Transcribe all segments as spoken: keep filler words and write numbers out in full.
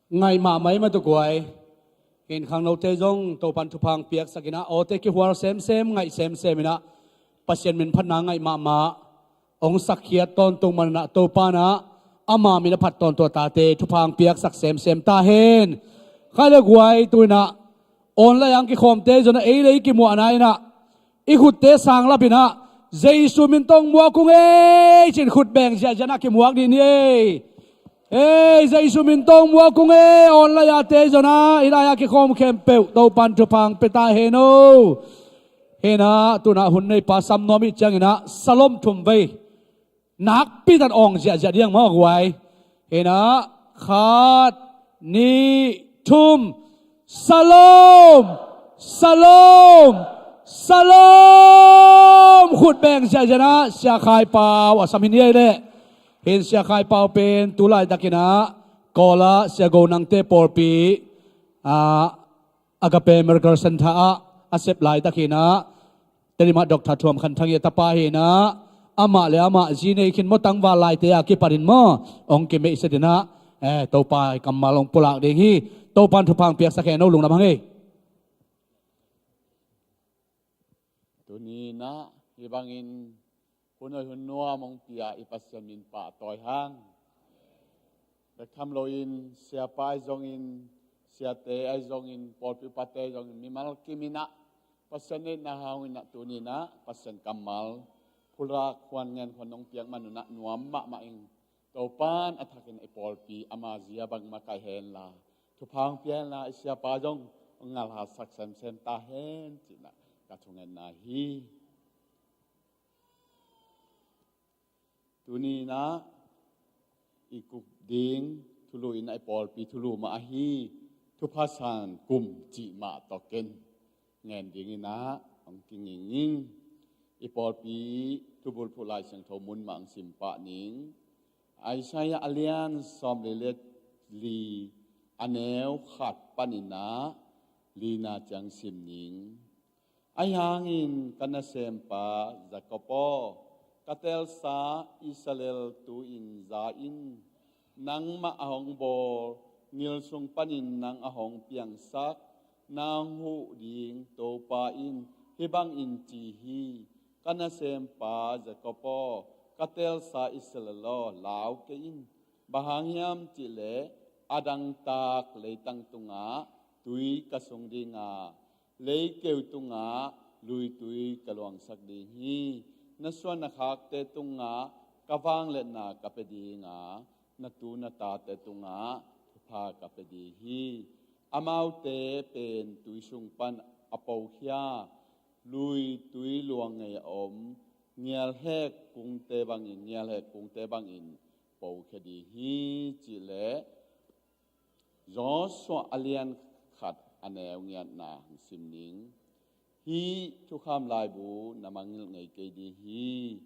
Ngaih mahmah i matukuai. Hin khangnote zong Topan thupha hong piaksak inah, awte kihual semsem, ngaih semsem inah, Pasian min phatna ngaih mahmah. Hong sakkhiat tawntung man inah Topan ah ama min a phat tawntung a tate thupha hong piaksak semsem ta hen. Khai le guai, tu inah online ah hong kikhawmte zong ah ei le ei kimuahna inah, i khutte sanglap inah, Jesu min tawh muak ung ei, ci-in khut beng ziahziah inah kimuak dih ni ei. Ei, Jesu min tawh muak ung ei, online ah te zong ah, i lai ah kikhawm khempeuh Topan thupha hong pia ta hen o. Hi inah, tu inah hun neipa sam nuam i hih ciang inah, Shalom thum vei. Nakpi takin awng ziahziah ding maw guai. Hi inah, khat, nih, thum. Shalom! Shalom! Shalom! Khut beng ziahziah inah, Sia Khai Pau a sam hi ni ei leh. Hin Sia Khai Pau pen tu laitak inah, Kawl ah Sia Go Nang te pawlpi, ah, Agape Miracle Center ah a sep laitak hi inah, Tedim ah Doctor Thuam Khan Thang i a tapa hi inah, amah le amah zi nei khin maw, tangval laite a kipanin maw, hong kimeihset inah, eh, Topa i kammal hong pulak ding hi. Topan thupha hong piaksak hen o, lungdam hang ei. Tuni inah, hih bangin hun hoih hun nuam hong pia i Pasian min pahtawi hang. Bek tham loin, siapa ahi zongin, siate ahi zongin, pawlpi upate ahi zongin, mimal kim inah, Pasian neihna hang inah, tuni inah, Pasian kammal pulak khuan, ngen khuan hong piak man un ah nuam mahmah ing. Topan a thakin i pawlpi ama zi a bang makaih henla, thupha hong pia henla, i siapa zong hong ngalhatsak semsem ta hen, ci-in ah ka thungetna hi. Tuni inah i kup ding thulu inah i pawlpi thulu mah ahi, Thupha San Kum cih mah tawh ken ngen ding inah hong kinging ing. I pawlpi thubulphuh Lai Siangtho mun mah hong sim pah ning. Isaiah a lian sawmli le li, a neu khat panin ah lina ciang sim ning. Ahi hangin ka nasempa Jacob aw, ka teelsa Israel tu-in za in. Nangmah a hong bawl, ngil sung panin nang a hong piangsak, nang huh ding Topa in hih bangin ci hi: Ka nasempa Jacob aw, ka teelsa Israel aw, lau kei in. Bang hang hiam cih leh a dangtak leitang tungah tui ka sung ding a, leikeu tungah luitui ka luangsak ding hi. Na suan na khakte tungah ka vangliatna ka pia ding a, na tu na tate tungah thupha ka pia ding hi. Amaute pen tui sung pan a pokhia, luitui luang ngei a om ngialhek kungte bangin, ngialhek kungte bangin pokhia ding hi, cih leh Joshua a lian khat a neu giatna hong sim ning. Hih thukham laibu na mangngilh ngei kei ding hi.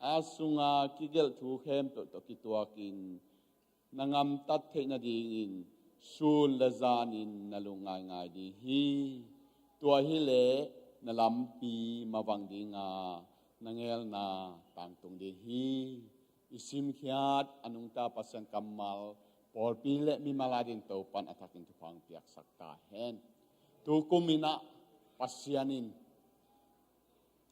A sunga kigelh thu khempeuh tawh kituakin na gamtat theih nadingin sun le zanin na lungngaingai ding hi. Tua hileh na lampi mavang ding a, na ngelna tangtung ding hi. I simkhiat a nungta Pasian kammal pawlpi le mimal adingin Topan a thakin thupha hong piaksak ta hen. Tu kum in ah Pasian in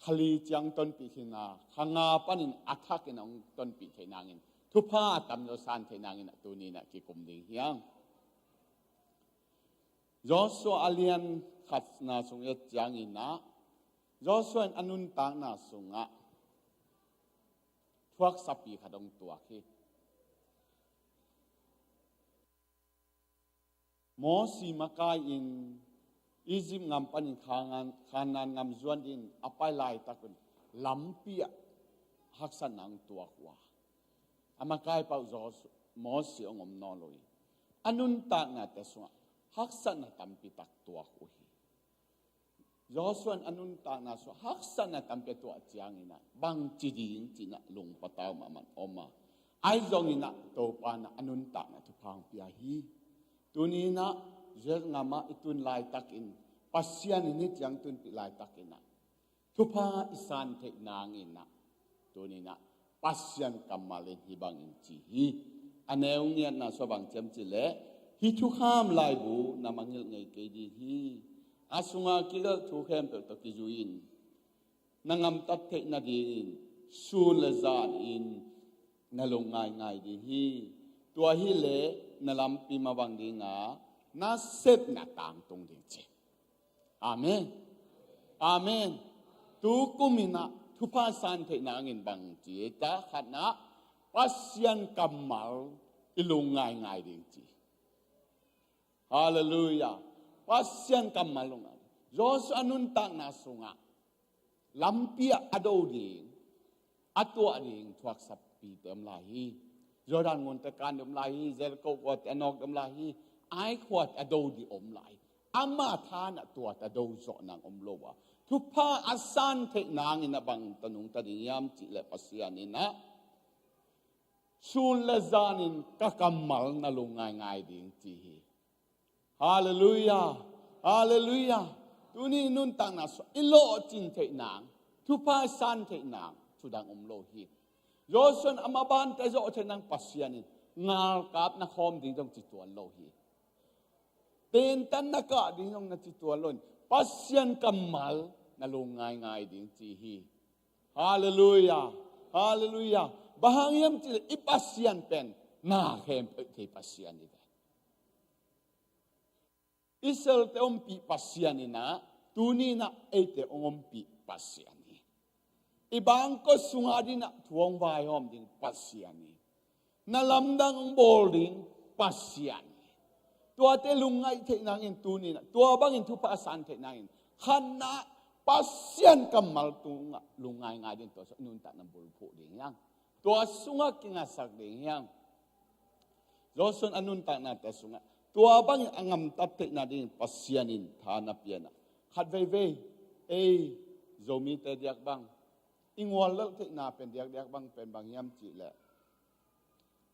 kha li ciang tonpih khin a, kha nga panin a thakin hong tonpih theih nangin, thupha a tamzaw san theih nangin ah tuni in ah kikum ding hi hang. Joshua a lian khatna sung i et ciangin ah, Joshua in a nuntakna sungah thuaksapi khat hong tuak hi. Mosi makai-in Egypt gam panin Kanaan, Kanaan gam zuan dingin a pai laitak un lampi ah haksatna hong tuak uh a, a makai pah uh Joshua, Mosi hong om nawn lo hi. A nuntaknate sungah haksatna tampi tak tuak uh hi. Joshua in a nuntakna sungah haksatna tampi a tuah ciangin ah bangci ding ci-in ah lungpatau mahmah om a, ahi zongin ah Topa in ah a nuntakna thupha hong pia hi. Tuni in ah Israel gam ah i tun laitakin, Pasian in hih ciang tunpih laitakin ah thupha i san theih nangin ah tuni in ah Pasian kammal in hih bangin ci hi. A neu giatna sungah bang ci hiam cih leh, Hih thukham laibu na mangngilh ngei kei ding hi. A sunga kigelh thu khempeuh tawh kizui-in na gamtat theih nadingin sun le zanin na lungngaingai ding hi. Tua hileh na lampi mavang ding a, na sepna tangtung ding ci. Amen. Amen. Tu kum in ah thupha san theih nangin bang ci ei ta, khatna, Pasian kammal i lungngaingai ding ci. Halleluiah. Pasian kammal lungngai. Joshua nuntakna sungah lampi ah a do ding, a tuah ding thuaksapite om lai hi. Jordan ngunte kan ding om lai hi. Jericho khuate a nawk ding om lai hi. Ai khuate a do ding om lai hi. Ama than ah tuate a do zawh nang om lo a, thupha a san theih nangin a bang tawh nungta ding hiam cih leh Pasian in ah sun le zanin ka kammal na lungngaingai ding ci hi. Halleluiah. Halleluiah. Tuni nuntakna sungah i lawhcin theih nang, thupha i san theih nang thu dang om lo hi. Joshua in a mabante zawh theih nang Pasian in ngalkap na khawm ding zong ci tuan lo hi. Tentan na kah ding zong na ci tuan lo in, Pasian kammal na lungngaingai ding ci hi. Halleluiah. Halleluiah. Bang hang hiam cih leh i Pasian pen na khempeuh thei Pasian hi ve. Israelte ompih Pasian in ah, tuni in ah eite hong ompih Pasian hi. I bangkua sungah ding ah thu hong vaihawm ding Pasian hi. Na lamdang hong bawl ding Pasian hi. Tuate lungngaih theih nangin tuni in ah, tua bangin thupha a san theih nangin, khatna, Pasian kammal tungah lungngaingai ding, tua sungah nuntakna bulphuh ding hi hang. Tua sungah kingasak ding hi hang. Joshua in a nuntaknate sungah tua bangin a gamtat theih nadingin Pasian in tha na pia in ah, khat veivei, ei Zomite diak bang, i nguallelh theihna pen diakdiak bang pen bang hiam cih leh,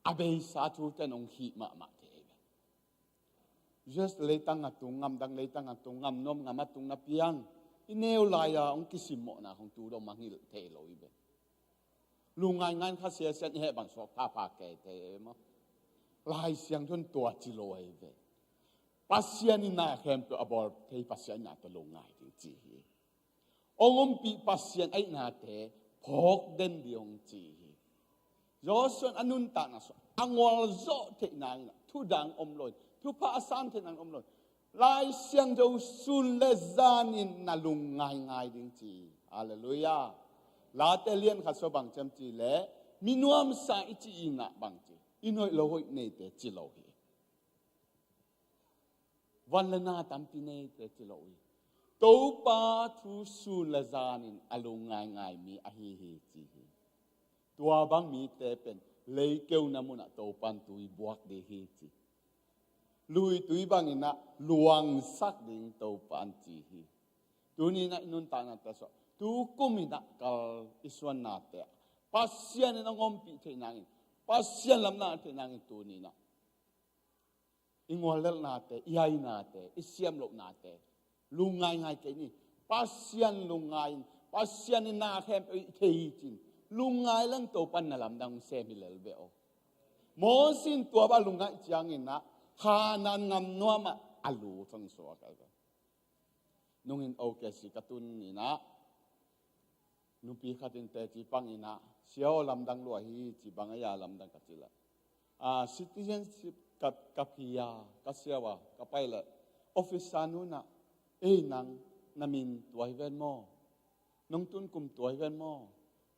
a beisa thute in hong khih mahmah thei hi ve. U S leitang a tung, gamdang leitang a tung, gam nuam gam a tung na piang, i neu lai-a hong kisimmawhna khong tu dong mangngilh thei lo hi ve. Lungngaingai in kha siasia in i heh bang suak phapha kei thei hi maw. Lai Siangtho in tua ci lo hi ve. Pasian in na khempeuh a bawl thei Pasian in na tawh lungngai ding ci hi. Hong ompih Pasian a hih nate phawk den ding hong ci hi. Joshua in a nuntakna sungah a ngualzawh theih nangin ah thu dang om lo in, thupha a san theih nangin om lo in, Lai Siangtho sun le zanin na lungngaingai ding ci hi. Halleluiah. Late lian khat sungah bang ci hiam cih leh, mi nuamsa i cih in ah bang ci, i hoih lo hoih neite ci lo hi. Van le na tampi neite ci lo hi. Topa thu sun le zanin a lungngaingai mi ahi hi ci hi. Tua bang mite pen leikeu na munah Topa in tui buak ding hi ci. Luitui bangin ah luangsak ding Topa in ci hi. Tuni in ah i nuntaknate sungah, tu kum in ah kal i suannate ah Pasian in hong ompih theih nangin, Pasian lamdang theih nangin tuni in ah i nguallelhnate, i hainate, i siamlohnate lungngaingai kei ni. Pasian lungngai in, Pasian in na khempeuh hih thei hi ci-in lungngai leng Topa in na lamdang sem hi lel ve aw. Moses in tua bang lungngaih ciangin ah Kanaan gam nuamah a lu thong suak ahi ve. Nungin O K C ka tun in ah, nupi khat in teci pang in ah, "Sia aw, lamdang lua hi," ci. "Bang a hia lamdang?" ka cih leh, "Ah, citizenship ka, ka pia, ka siau a, ka pai leh officer nu in ah, 'Ei nang, na min tua hi ven maw? Nong tun kum tua hi ven maw?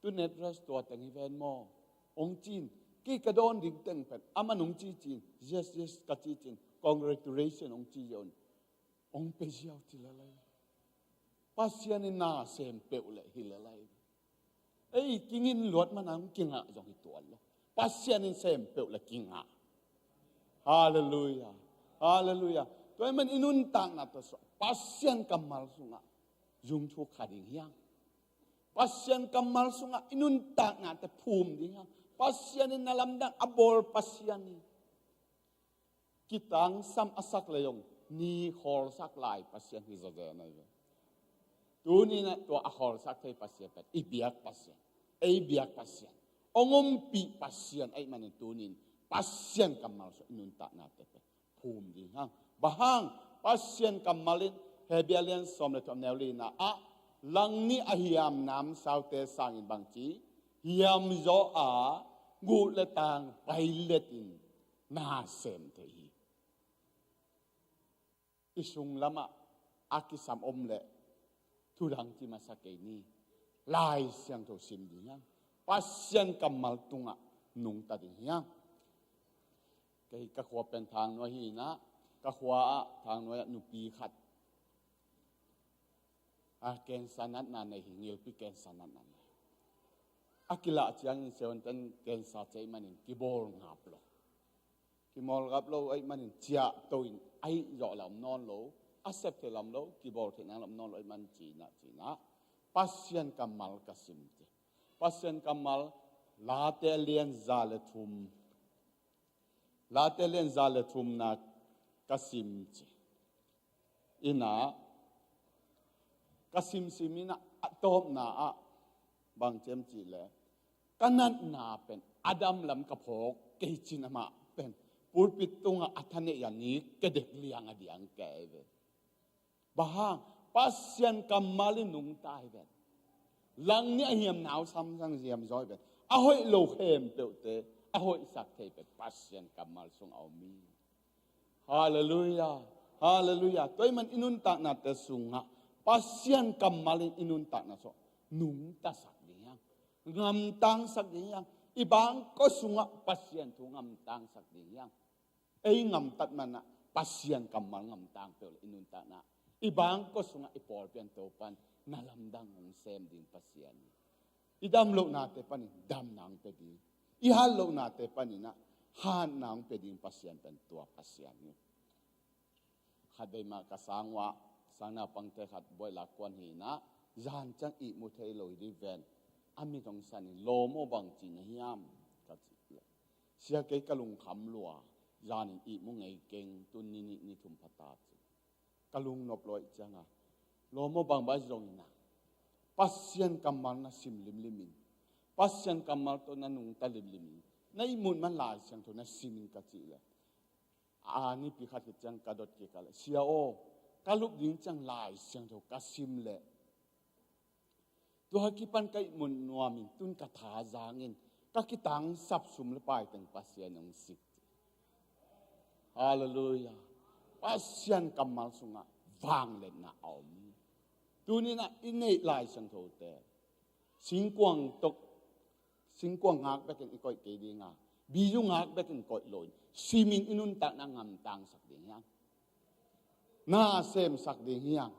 Tun address tua teng hi ven maw?' hong ci in, kei ka dawn ding teng pen aman hong ci ci-in, 'Yes, yes,' ka ci ci-in, 'Congratulations,' hong ci ziau in, hong pia ziau," ci lel hi. Pasian in na sem peuh leh hi lel hi. Ei, kingin luat man a hong kingah zong hi tuan lo. Pasian in sem peuh leh kingah. Halleluiah. Halleluiah. Tua ahih manin i nuntaknate sungah Pasian kammal sungah zungthuk kha ding hi hang. Pasian kammal sungah i nuntaknate phum ding hi hang. Pasian in na lamdang a bawl Pasian hi. Kitangsam a sak leh zong ni khawlsak lai Pasian hi zawzen ahi ve. Tuni in ah tua a khawlsak thei Pasian pen i biak Pasian, ei biak Pasian, hong ompih Pasian ahih manin tuni in Pasian kammal sungah i nuntaknate pen phum ding hang. Bang hang, Pasian kammal in Hebru lian sawm le thum neu lina ah, langnih a hiam namsaute sangin bangci hiamzaw a, guh le tang pailet in na sem thei hi. I sung lamah a kisam om le thu dang ci masa kei ni. Lai Siangtho sim ding hiam? Pasian kammal tungah nungta ding hiam? Kei ka khua pen Thangnuai hi-in ah, ka khua ah Thangnuai ah nupi khat a cancer natna nei hi, ngilpi cancer natna nei. A kilah ciangin siavuante'n cancer ci ahih manin kibawl ngap lo. Kibawl ngap lo ahih manin ciahto in, ahih zawh lam nawn lo, a sep theih lam lo, kibawl theih nang lam nawn lo ahih man ci-in ah, ci-in ah, Pasian kammal ka sim ci. Pasian kammal Late lian za le thum, Late lian za le thumna ka sim ci. Ina, ka simsim ina, a tawpna ah bang ci hiam cih leh, ka natna pen a dam lam ka phawk kei ci-in amah pen pulpit tungah a thaneih a nik ka dek liang a diang ka hi ve. Bang hang, Pasian kammal in nungta hi ven. Langnih a hiam namsau sang hiamzaw hi ven. A hoih lo khempeuhte a hoihsak thei pen Pasian kammal sungah om hi. Halleluiah. Halleluiah. Tua ahih man i nuntaknate sungah Pasian kammal in i nuntakna sungah nungtasak ding hiam? Ngamtangsak ding hiam? I bangkua sungah Pasian thu ngamtangsak ding hiam? Ei ngamtat man ah Pasian kammal ngamtang peuh le i nuntakna, i bangkua sungah i pawlpi in Topa'n na lamdang hong sem ding Pasian hi. I dam lohnate panin damna hong pia ding, i hat lohnate panin ah hatna hong pia ding Pasian pen tua Pasian hi. Khatvei mah ka sang uah, sang naupangte khat buai lak kuan hi-in ah, zan ciang ihmu thei lo hi ding ven. A mit hong san in, lawm aw, bang ci na hiam? Ka cih leh, sia, kei ka lungkham lua, zan in ihmu ngei keng, tu-in ni nih ni thum pha ta, ci. Ka lungnop lo ahih ciangin, lawm aw, bang bang zong in ah, Pasian kammal na sim limlim in, Pasian kammal tawh na nungta limlim in, na ihmut man Lai Siangtho na sim in, ka cih leh, a nipi khat khit ciang ka dot kik a leh, sia aw, ka lup ding ciang Lai Siangtho ka sim leh, tua kipan ka ihmut nuam in, tu-in ka tha zang in, ka kitangsap sum le pai teng Pasian hong sik. Halleluiah. Pasian kammal sungah vangliatna a om hi. Tuni-in ah i neih Lai Siangthote, singkuang tawh, singkuang ngak bekin i koih kei ding a, bizu ngak bekin koih lo in, sim in i nuntakna ngamtangsak ding hiam? Na semsak ding hiam?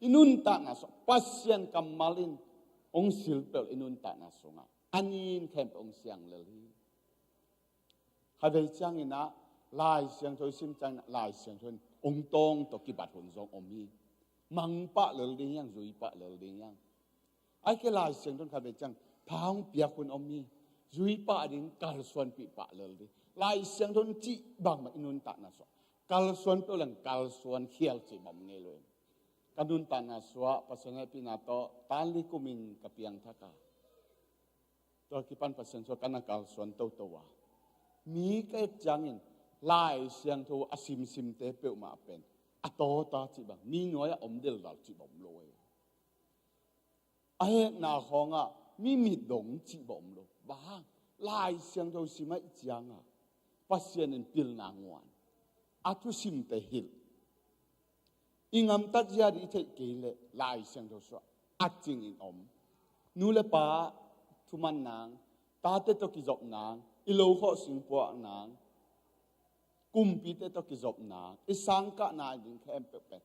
I nuntakna sungah Pasian kammal in hong sil peuh le i nuntakna sungah, a nin khempeuh hong siang lel hi. Khatvei ciangin ah, Lai Siangtho i sim ciangin ah, Lai Siangtho in hong tawng tawh kibat hun zong om hi. Mang pah lel ding hiam, zui pah lel ding hiam? Ahih kei leh Lai Siangtho in khatvei ciang tha hong piak hun om hi. Zui pah ding, kalsuanpih pah lel ding. Lai Siangtho in cih bangmah i nuntakna sungah kalsuan peuh leng kalsuan khial cih bang om ngei lo hi. Ka nuntakna sungah Pasian hehpihna tawh tan li kum in ka piangthak a, tua kipan Pasian sungah ka na kalsuan toto a, mi ka et ciangin Lai Siangtho a simsimte peuhmah pen a tawta cih bang, mi nuai-ah om deldal cih bang om lo hi. A hehna khawngah mi mit dong cih bang om lo. Bang hang, Lai Siangtho sim ahih ciangah Pasian in pilna nguan, a thusimte hilh. I ngamtat zia ding i theih kei leh Lai Siangtho sungah a cingin om. Nu le pa thuman nang, tate tawh kizop nang, i lokhawh singpuak nang, kumpite tawh kizop nang, i sangkah nai ding khempeuh pen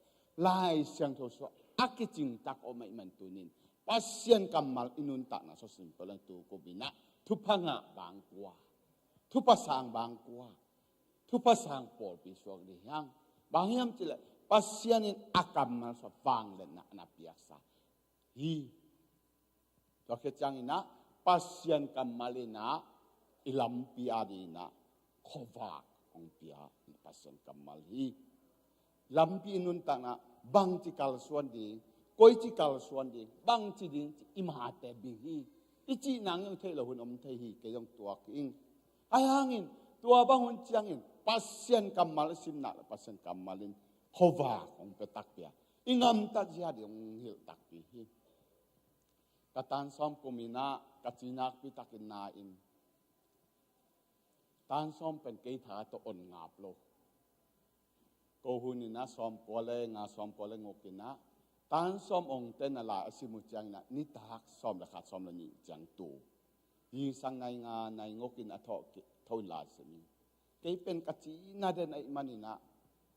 Lai Siangtho sungah a kicing tak om ahih man tunin Pasian kammal i nuntakna sungah sim peuh leng tu kum in ah thupha ngah bang kua, thupha sang bang kua, thupha sang pawlpi suak ding hiam? Bang hiam cih leh Pasian in a kammal sungah vangliatna na piaksa hi. Tua khit ciangin ah Pasian kammal in ah i lampi adingin ah khuavak hong pia Pasian kammal hi. Lampi i nuntakna, bangci kalsuan ding, koici kalsuan ding, bangci ding cih i mate bing hi. I cih nang zong theih loh hun om thei hi, kei zong tuak ing. Ahi hangin tua bang hun ciangin Pasian kammal i simna le Pasian kammal in khuavak hong pia takpi a, i gamtat zia ding hong hilh takpi hi. Ka tan sawm kum in ah ka ci nakpi takin na in, tan sawm pen kei tha tawh on ngap lo. Ko hun in ah sawm kua le nga, sawm kua le nguk in ah, tan sawm ong ten a lai a sim uh ciangin ah nitak sawm le khat, sawm le nih ciang tu. Zingsang nai nga, nai nguk in a thawh ki-, tho in lai sim in. Kei pen ka cina den ahih manin ah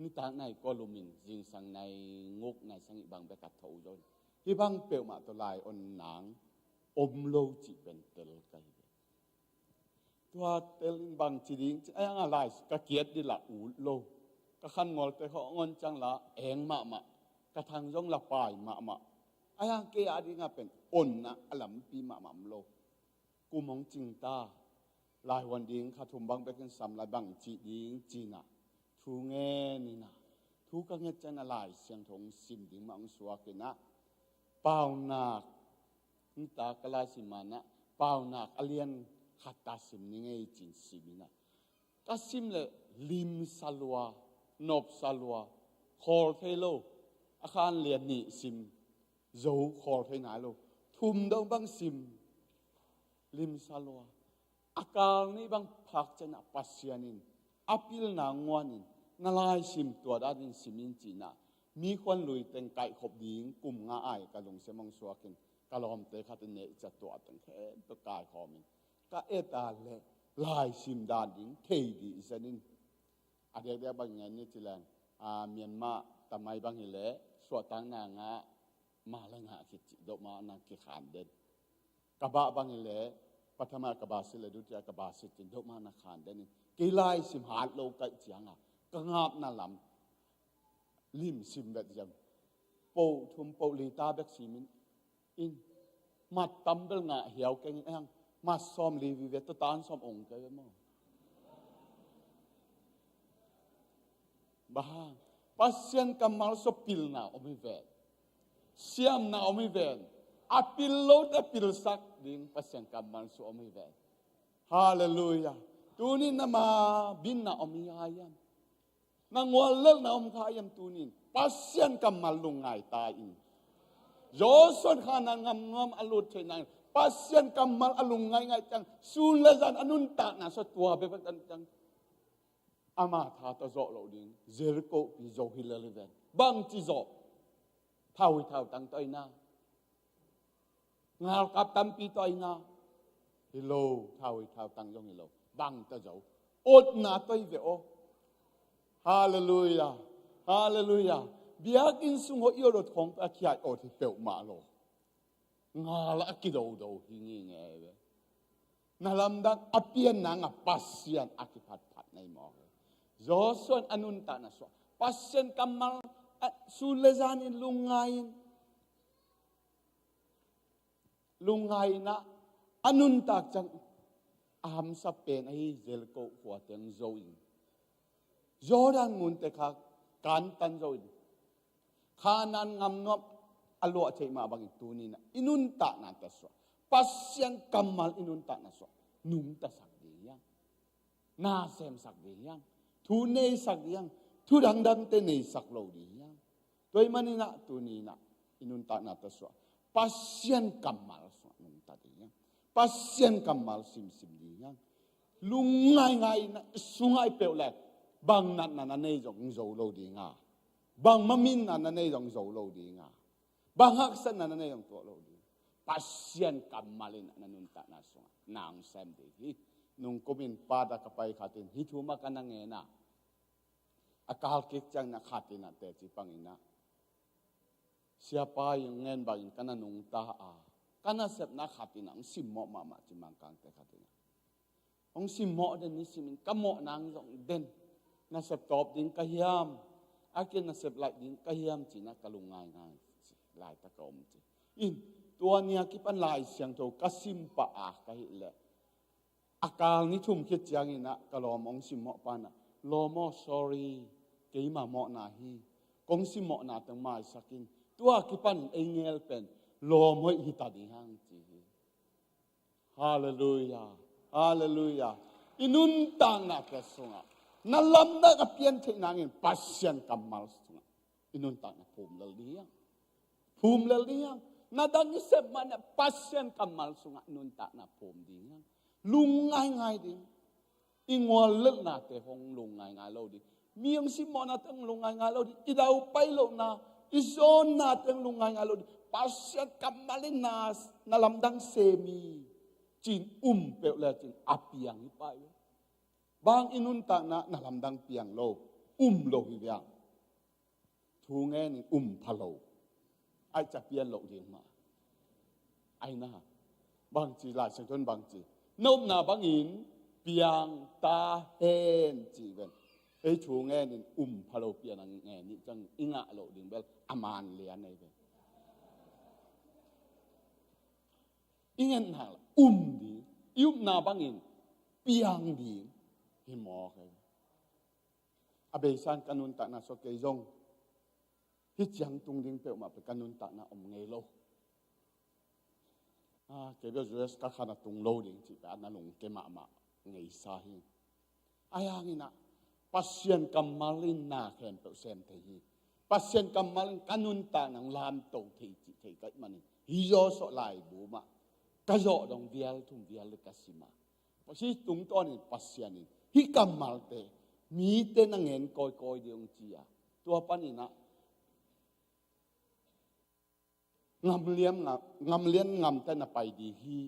nitak nai kua lum in zingsang nai nguk, nai sagih bang bek a tho uh zaw in. Hih bang peuhmah tawh lai on nang om lo cih pen tel ka hi ve. Tua tel in bang ci ding ci, ai ang a lai ka kiat dih lah ut lo. Ka khan ngol te khawng on ciang lah eng mahmah. Ka thang zong lah pai mahmah. Ai ang kei a ding a pen onna a lampi mahmah om lo. Kum hong cing ta. Lai huan ding kha thum bang bekin sam lai bang ci ding ci in ah thu ngen in ah, thu ka nget ciang a Lai Siangtho hong sim ding mah hong suak in ah, Paunak, nitak ka lai sim man ah Paunak a lian khat ta sim ni ngei ci in sim in ah, ka sim le limsa lua, nopsa lua, khawl thei lo. A khan lian nih sim, zo khawl thei nai lo. Thum dong bang sim, limsa lua. A kal nih bang phak ciang ah Pasian in a pilna nguan in, na lai sim tua dan in sim in ci in ah, mi khuan lui teng kaihkhop ding kum nga ai ka lungsim hong suak in, ka lawmte khat in neih ciat tua teng khempeuh kaikhawm in, ka et a le lai sim dan ding thei dih zen in. A diakdiak bang ngen ni ci leng, a, Myanmar tamai bang hi leh suahtakna ngah, ma le ngah khit cih doh mah na kikhan den. Ka bah bang hi leh, pathama ka bah sit le dutia ka bah sit cin doh mah na khan den in. Kei lai sim hat lo kaih ciang a, ka ngapna lam lim sim vet ziam. Poh thum poh li ta bek sim in, in. Mat tam bel ngah hiau keng in, ai ang mat sawm li vive, tua tan sawm ong kei ve maw. Bang hang, Pasian kammal sua pilna om hi ven. Siamna om hi ven. A pil lote pilsak ding Pasian kammal sua om hi ven. Halleluiah. Tuni na ma binna om hi a hiam? Na ngual lelna om kha hiam tuni in? Pasian kammal lungngai ta in. Joshua in Kanaan gam nuam a lut theih nangin Pasian kammal a lungngaingai ciang, sun le zan a nuntakna sua tua bekbek tan ciang, ama tha tawh zawh loh ding Jericho pi zo hi lel hi ven. Bangci zawh? Thau hi thautang tawh hi na. Ngalkap tampi tawh hi na. Hi lo, thau hi thautang zong hi lo. Bang tawh zo? Otna tawh hi ve aw. Halleluiah. Halleluiah. Biakinn sung hawh i ot ot khawng a khiai ot hi peuhmah lo. Ngal a kidodo hi ngingei ve. Na lamdang a pian nang a Pasian a kiphatphat na hi mawk hi. Joshua in a nuntakna sua, Pasian kammal, a, sun le zan in lungngai in, lungngai in ah, a nuntak ciang a hamsa pen ahi Jericho khua teng zo in, Jordan ngun te kha kantan zo in, Kanaan gam nuam a luah theih mah bangin tuni in ah i nuntakna tawh sua, Pasian kammal i nuntakna sua, nungtasak ding hiang, na semsak ding hiang, thu neisak ding hiang, thu dangdangte neisak lo ding hiang. Tua ahih manin ah tuni in ah i nuntakna tawh sua, Pasian kammal sua nungta ding hiang, Pasian kammal simsim ding hiang. Lungngaingai in ah i sungah i peuh le, bang natna na nei zong zo lo ding a, bang maminna na nei zong zo lo ding a, bang haksatna na nei zong tuah lo ding. Pasian kammal in ah na nuntakna sungah na hong sem ding hi. Nungkum in Perth ah ka pai khat in hih thu mah ka na ngen a, a kal kik ciang in ah khat in ah teci pang in ah, Siapa in ngen bangin ka na nungta a, ka nasepna khat in ah hong simmawh mahmah ci, Mangkangte khat in ah. Hong simmawh den ni sim in, ka mawh nang zong den. Nasep tawp ding ka hiam? A kia nasep laih ding ka hiam ci in ah ka lungngaingai ci, laitak ka om ci. In, tua ni a kipan Lai Siangtho ka sim pah a ka hih leh, a kal ni thum khit ciang in ah ka lawm hong simmawh pa in ah, "Lawm aw, sorry, keima mawhna hi. Kong simmawhna teng maisak in. Tua kipan in ei ngel pen lawm hoih hi ta ding hang," ci hi. Halleluiah. Halleluiah. I nuntakna te sungah Na lamdang a pian theih nangin Pasian kammal sungah i nuntakna phum lel ding hiang. Phum lel ding hiang. Na dang i sep mah na Pasian kammal sungah i nuntakna phum ding hiang. Lungngaingai ding. I ngual lelhnate hong lungngaingai lo ding. Mi hong simmawhnate hong lungngaingai lo ding. I daupai lohna, i zawnnate hong lungngaingai lo ding. Pasian kammal in na, na lamdang sem hi. Cin um peuh le cin a piang hi pah hi. Bang i nuntakna na lamdang piang lo, um lo hi viang. Thu ngenin um pha lo. Ai ca pian lo ding mah. Ai na. Bangci Lai Siangtho in bangci. Na upna bangin piang ta hen ci ven. Ei thu ngenin um pha lo pian a ngen nih ciang i ngah lo ding bel a man lian ei ven. I ngen hang um ding. I upna bangin piang ding. Hi mawk ei. A beisa in ka nuntakna sua kei zong hih ciang tung ding peuhmah pen ka nuntakna om ngei lo. Ah, kei bel U S ka khan a tung lo ding cih pen a na lungke mahmah ngeisa hi. Ahi hangin ah Pasian kammal in na khempeuh sem thei hi. Pasian kammal in ka nuntakna hong lamto thei cih thei ka hih manin hi zaw sawh laibu mah ka zawh dong vial thum vial le ka sim a. Hih tungtawnin Pasian in hih kammalte mite na ngen kawikawi ding hong ci a, tua panin ah ngamlian, ngamlian ngamte na pai ding hi.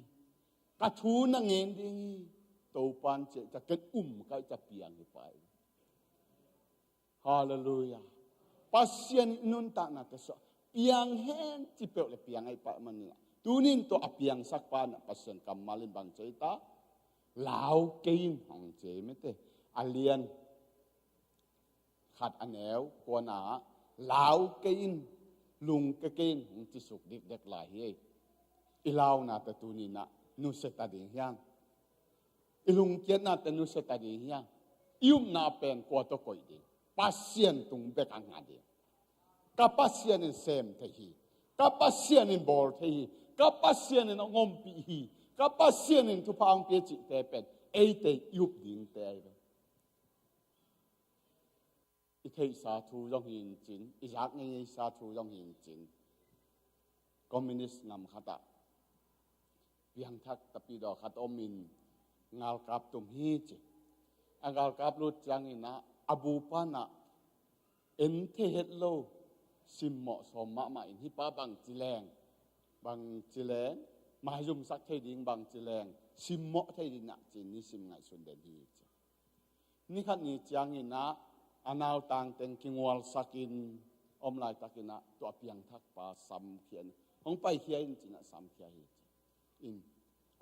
Ka thu na ngen ding hi. Topan ciah ca ken um ka hih ca piang hi pai. Halleluiah. Pasian i nuntaknate sua piang hen ci peuh le piang ahi pah manin ah tunin tua a piangsak pa na Pasian kammal in bang ci ta? Lau kei in hong ci mete. A lian khat a neu kuana lau kei in, lungke kei in hong ci suk dikdek lai hi. I launate tunin ah nusia ta ding hiang. I lungkiatnate nusia ta ding hiang. I upna pen kua tawh koih ding? Pasian tung bek a ngah ding. Ka Pasian in sem thei hi. Ka Pasian in bawl thei hi. Ka Pasian in hong ompih hi. Ka Pasian in thupha hong pia cihte pen eite i up dingte ahi ve. I theihsa thu zong hi in cin, i zak ngeisa thu zong hi in cin. Communist ngam khatah piangthak tapidaw khat om in ngalkap tum hi ci. A ngalkap lut ciangin ah a bupan ah en thei het lo simmawh sawm mahmah in hih pa bangci leng, bangci leng, maizumsak thei ding bangci leng simmawh thei ding ah cin nisim ngaihsun den hi ci. Nikhat ni ciangin ah a nautang teng kingualsakin om laitakin ah tua piangthak pa samkhia in hong paikhia in cin ah samkhia hi ci. In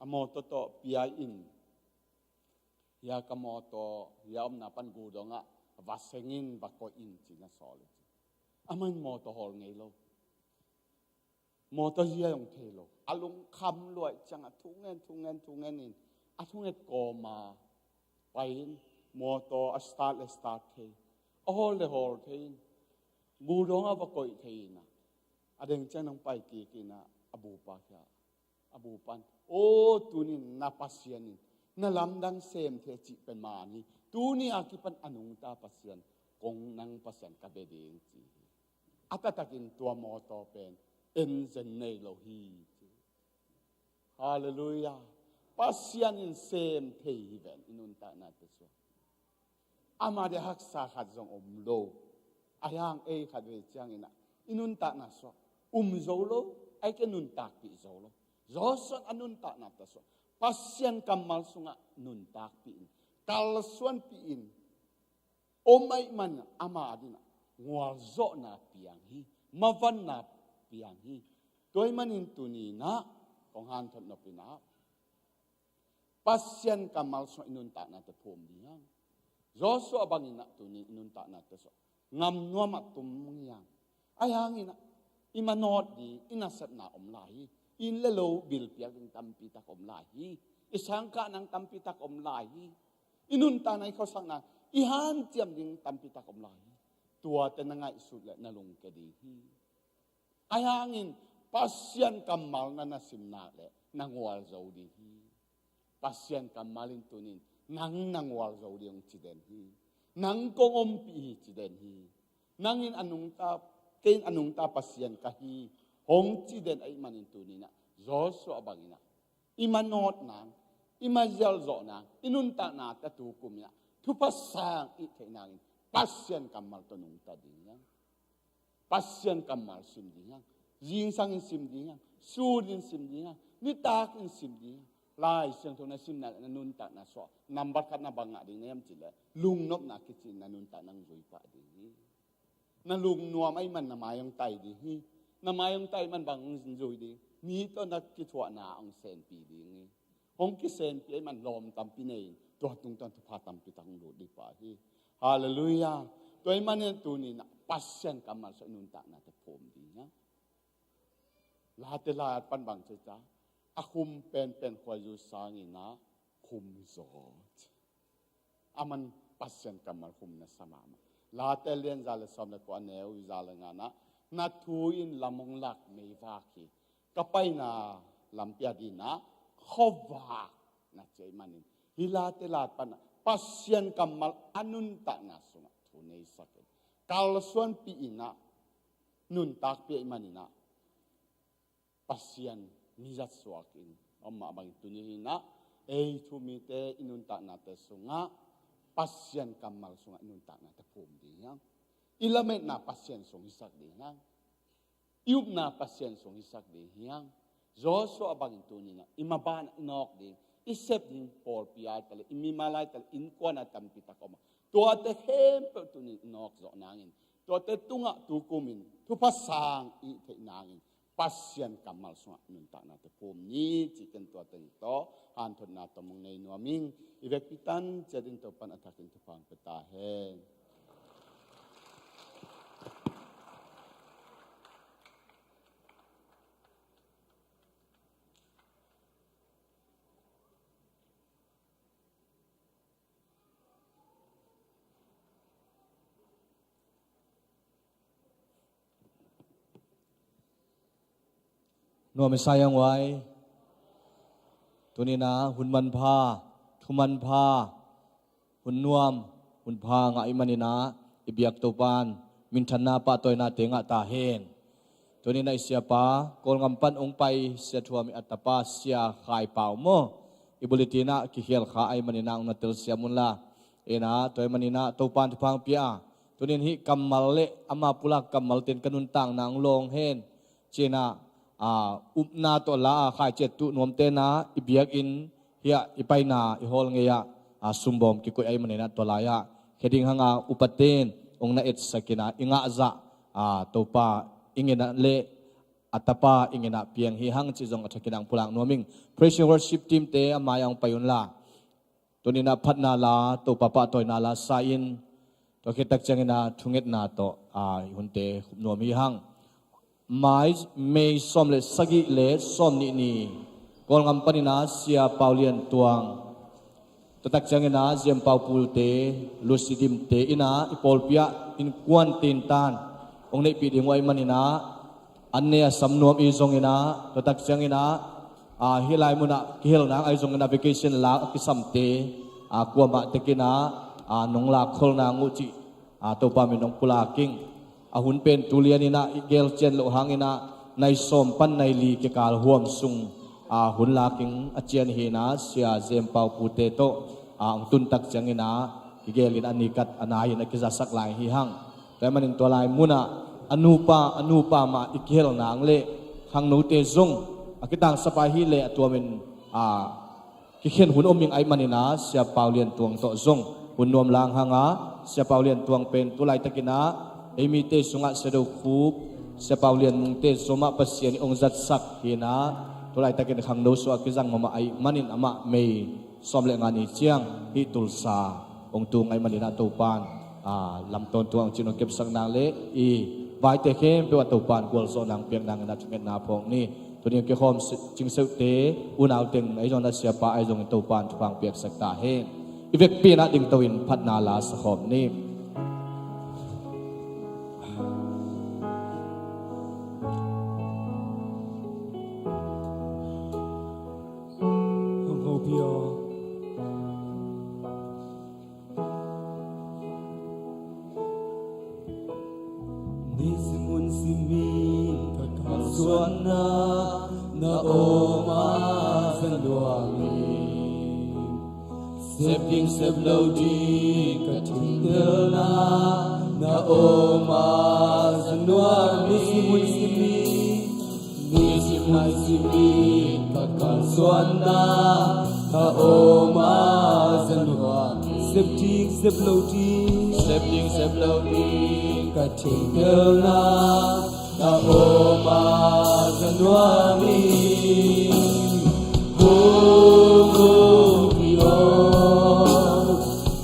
a mawtaw tawh piai in, hia ka mawtaw hia omna pan gu dongah va sengin va koih in cin a sawl hi ci. Amah in mawtaw hawl ngei lo. Mawtaw zia zong thei lo. A lungkham luai ciangah thungen thungen thungen in a thunget kawma pai in mawtaw a start le start thei, a hawl le hawl thei in gu dongah va koih thei in ah a deng ciang nong pai kik in ah a bupa khia, a bupan aw tunin na Pasian in na lamdang sem thei cih pen man hi. Tuni a kipan a nungta Pasian kong nang Pasian ka bia ding ci hi. A taktakin tua mawtaw pen engine nei lo hi ci. Halleluiah. Pasian in sem thei hi ven i nuntaknate sua. Amah de haksa khat zong om lo. A hiang ei khat vei ciangin ah i nuntakna sua um zo lo. Ai ke nuntakpih zo lo. Zawsuan a nuntaknate sua Pasian kammal sungah nuntakpih in, kalsuanpih in om aih man ama dinah ngualzawhna piang hi, mavanna piang hi. Tua ahih manin tuninah kong hanthot nopinah Pasian kammal sungah i nuntaknate phum ding hiang. Joshua banginah tuni i nuntaknate sungah ngamnuamah tum hiang. Ahi hanginah i manawt ding i nasepna om lai hi. Inn le lo bilpiak ding tampitak om lai hi. I sangkah nang tampitak om lai hi. I nuntakna i khuasakna i hanciam ding tampitak om lai hi. Tuate na ngaihsut le na lungke ding hi. Ahi hangin Pasian kammal na na simnak le na ngual zo ding hi. Pasian kammal in tunin nang na ngual zo ding hong ci den hi. Nang kong ompih hi ci den hi. Nang in a nungta, kei in a nungta Pasian ka hi, hong ci den ahih manin tuni-in ah Joshua bangin ah i manawt nang, i mazial zawh nang, i nuntakna te tukum in ah thupha sang i theih nangin Pasian kammal tawh nungta ding hi hang. Pasian kammal sim ding hi hang. Zingsang in sim ding hi hang. Sun in sim ding hi hang. Nitak in sim ding hi hang. Lai Siangtho na simna le na nuntakna sungah nambat khat na bang ngah ding na hiam cih leh lungnopna kici in na nuntakna hong zui pah ding hi. Na lungnuam ahih man na mai hong tai ding hi. Na mai hong tai man bang hong zui ding? Mi tawh na kithuahna hong senpih ding hi. Hong kisenpih ahih man lawm tampi nei in tua tungtawn thupha tampi tak hong lut ding pah hi. Halleluiah. Tua ahih manin tuni-in ah Pasian kammal sungah i nuntakna te phum ding hi hang. Late lai-at pan bang ci ta? A khum penpen khuaizu sangin ah khum zaw. Aman Pasian kammal khum na sa mahmah. Late lian za le sawm le kua, a neu za le nga-ah, na thu in lam hong lak meivak hi. Ka paina lampi adingin ah khuavak na ci ahih manin, hih Late lai-at pan ah Pasian kammal a nuntakna sungah thu nei sak in, kalsuanpih in ah nuntakpih ahih manin ah Pasian mizat suak in om mah bangin tuni-in ah ei thu mite i nuntaknate sungah Pasian kammal sungah i nuntaknate phum ding hi hang. I lametna Pasian sung hisak ding hi hang. I upna Pasian sung hisak ding hi hang. Joshua bangin tuni-in ah i maban ah i nawk ding, i sep ding pawlpi ai ta leh, i mimal ai ta leh, innkuan ai tampi tak om a, tuate khempeuh tuni-in i nawk zawh nangin, tuate tungah tukum in thupha sang i theih nangin Pasian kammal sungah nuntaknate phum ni. Cih ken tuate tawh hanthotna tawh hong nei nuam ing. I vekpi tan ciat in Topa'n a thakin thupha hong pia ta hen. Nuam i sa hiang uai. Tuni-in ah hun manpha, thu manpha, hun nuam, hun pha ngah i hih manin ah i biak Topa'n minthanna pahtawinate ngah ta hen. Tuni-in ah i siapa, Kawlgam pan hong pai Sia Thuam i a tapa Sia Khai Pau maw, i bulletin ah kikhel kha ahih manin ah hong na telsiam un la. Ina, tua ahih manin ah Topa'n thupha hong pia a, tuni-in hih kammal le ama pulak kammalte in ka nuntakna hong lawng hen ci-in ah, a, upna tawh la a khaici a tuh nuamte in ah i biakinn hiah i paina i hall gei-ah, a, sumbawm kikoih ahih manin ah tua lai-ah kheding hang a upate in hong na etsak in ah i ngahzah, a, Topa i ngen ah le a tapa i ngen ah piang hi hang cih zong a thakin ah hong pulak nuam ing. Praise and worship team-te a mai-ah hong pai un la. Tuni-in ah phatna la, Topa pahtawina la sa in, tua khit tak ciangin ah thungetna tawh, a, i hunte khup nuam hi hang. Mai, May sawm le sagih le sawm nih ni, Kawlgam panin ah Sia Pau Lian Tuang, tua tak ciangin ah Ziam Pau Pute, Lucy Dimte in ah i pawlpi ah innkuante in tan hong neihpih ding uh ahih manin ah an ne a sam nuam i zongin ah, tua tak ciangin ah, a, hih lai munah kihel nang ahi zongin ah vacation lak a kisamte, a, kuamah tekin ah, a, nong lak khol nang uh cih, a, Topa min hong pulak ing. A hun pen tu lianin ah i gelcian loh hangin ah nai sawm pan nai li kikal huam sung, a, hun lak ing a cian hi-in ah Sia Ziam Pau Pute tawh, a, hong tun tak ciangin ah i gelin a nikat a nai-in a kizasak lai hi hang. Tua ahih manin tua lai munah a nupa, a nupa mah i kihel nang le khangnote zong a kitangsapa hi leh a tuamin, a, kikhen hun om ing ahih manin ah Sia Pau Lian Tuang tawh zong hun nuam lang hang a, Sia Pau Lian Tuang pen tu laitakin ah ei mite sungah Sia Do Khup, Sia Pau Lian Mungte zomah Pasian in hong zatsak hi-in ah, tu laitakin khangno sungah kizang mahmah ahih manin amah May sawm le nga ni ciang hih Tulsa hong tung ahih manin ah Topa'n, a, lam tawntung hong cih hong kepsak nang le i vaite khempeuh ah Topa'n gualzawh nang piak nangin ah thungetna phawk ni. Tuni hong kikhawm si-, cingseuhte, unau teng ahi zongin ah siapa ahi zongin Topa'n thupha hong piaksak ta hen. I vekpi-in ah dingto-in phatna la sakhawm ni. Hong hopih aw. Simun simin ka kalsuanna na om a za nuam hi. Sep ding sep lo ding ka theihthelna na om a za nuam hi. Simun simin, ni sim nai simin ka kalsuanna na om a za nuam hi. Sep ding sep lo ding, sep ding sep lo ding ka theihthelna na om a za nuam hi. Ho, ho, pi, oh.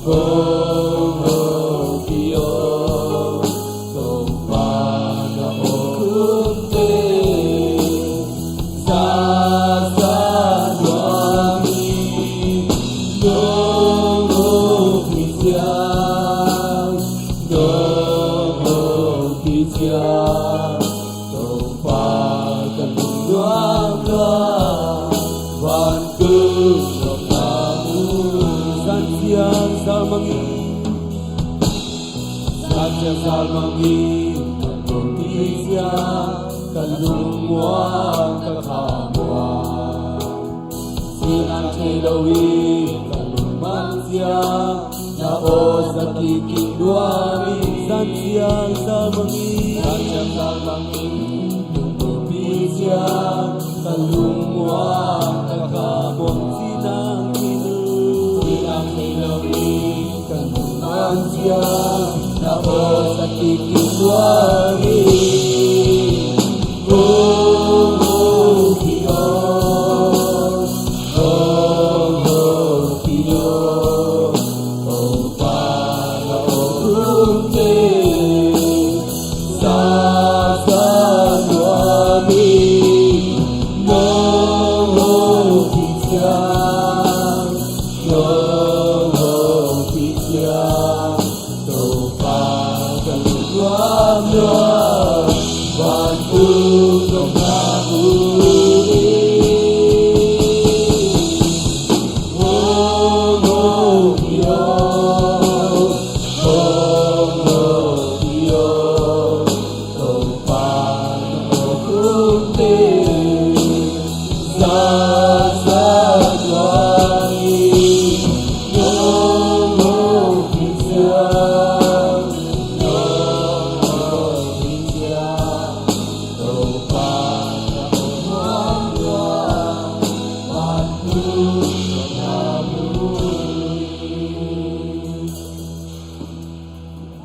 Ho, ho, pi, oh. Topa na om khum teh za, za nuam hi. Ho, ho, pi, ciang. Ho, ho, pi, ciang. Topa ka lungnuam lua, vantung nopna mu. Zan ciang zal mang ing, zan ciang zal mang ing, ka lungpi ciang, ka lungmuang, ka khamuang. Sinan thei lo hi, ka lungman ciang, na aw za kik nuam hi. Zan ciang zal mang hi, zan ciang zal mang hi, lungpi ciang, ka lungmuang, ka khamuang. Sinan thei lo, sinan thei lo hi, ka lungman ciang, na aw za kik nuam hi. Ho, ho, pi, oh. Ho, ho, pi, oh. Topa na om khum teh za, za nuam hi. Ho, ho, pi, ciang. Ho, ho, pi, ciang. Topa ka lungnuam lua, vantung nopna mu hi. Ho, ho, pi, oh. Ho, ho, pi, oh. Topa na om khum teh za, za nuam hi. Ho, ho, pi, ciang. Ho, ho, pi, ciang. Topa na om khum lua, vantung nopna mu hi.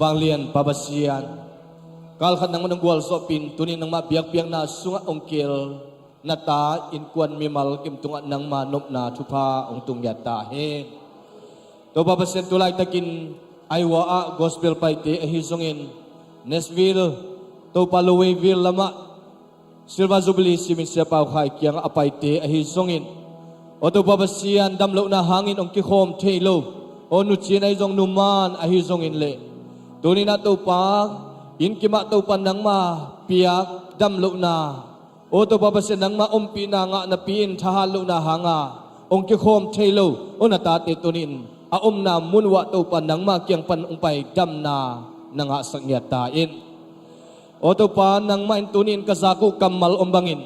Vanglian Pa Pasian, kalkhat nangmah hong gualzawhpih in, tuni nangmah biakpiakna sungah hong kil na ta innkuan mimal kim tungah nangma nopna thupha hong tung ngiat ta hen. Topa Pasian, tu laitakin Iowa ah gospel paite ahi zongin, Nashville, Topa Louisville lamah Silver Jubilee simin Sia Pau Khai kiangah a paite ahi zongin, aw Topa Pasian, damlohna hangin hong kikhawm thei lo, aw nucin ahi zong numan ahi zongin leh, tuni-in ah Topa, inn kimah Topa nangma piak damlohna, aw Topa Pasian, nangma ompihna ngah napi-in thahat lohna hanga hong kikhawm thei lo, aw na tate tuni-in a omna mun uh ah Topa nangma kiang pan hong pai damna na ngahsak ngiat ta in. Aw Topa, nangmah in tuni-in ka zak uh kammal om bangin,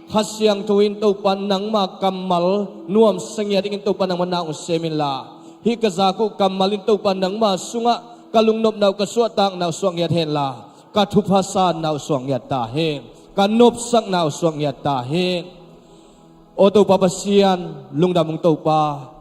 Kha Siangtho in Topa nangma kammal nuamsa ngiat dingin Topa nangmah na hong sem inla, hih ka zak uh kammal in Topa nangma sungah ka lungnopna uh, ka suahtakna uh suak ngiat henla, ka thupha sanna uh suak ngiat ta hen, ka nopsakna uh suak ngiat ta hen. Aw Topa Pasian, lungdam ung Topa.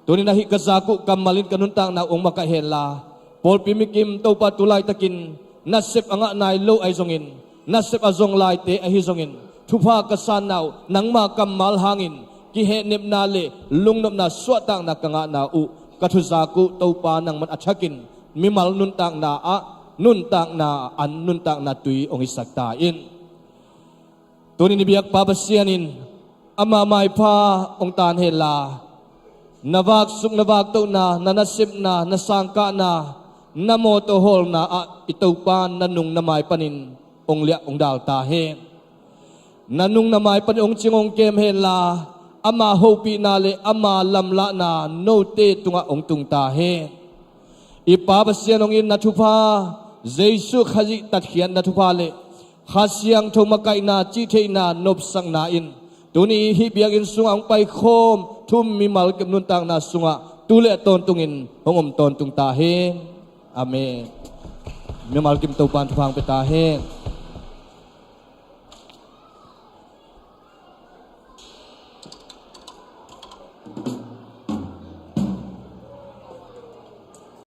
Tuni-in ah hih ka zak uh kammal in ka nuntakna uh hong makaih henla, pawlpi mikim Topa tu laitakin nasep a ngah nai lo ahi zongin, nasep a zong laite ahi zongin, thupha ka sanna uh nangma kammal hangin kihehnepna le lungnopna suahtakna ka ngahna uh, ka thuzak uh Topa nangman a thakin mimal nuntakna ah nuntakna an, nuntakna tui hong hisak ta in. Tuni-in i biak Pa Pasian in ama maipha hong taan henla, na vaksuk na vaktohna, na nasepna, na sangkahna, na mawtaw hawlna ah i Topa na nung na mai panin hong liah hong dal ta hen. Na nung na mai panin hong cing hong kem henla, ama hopihna le ama lamlahna note tungah hong tung ta hen. I Pa Pasian, hong in na thupha, Jesu Khazih tatkhiatna thupha le Kha Siangtho makaihna, cihtheihna, nopsakna in tuni hih biakinn sungah hong paikhawm thu-um mimal kim nuntakna sungah tu le tawntungin hong om tawntung ta hen. Amen. Mimal kim Topan thupha hong pia ta hen.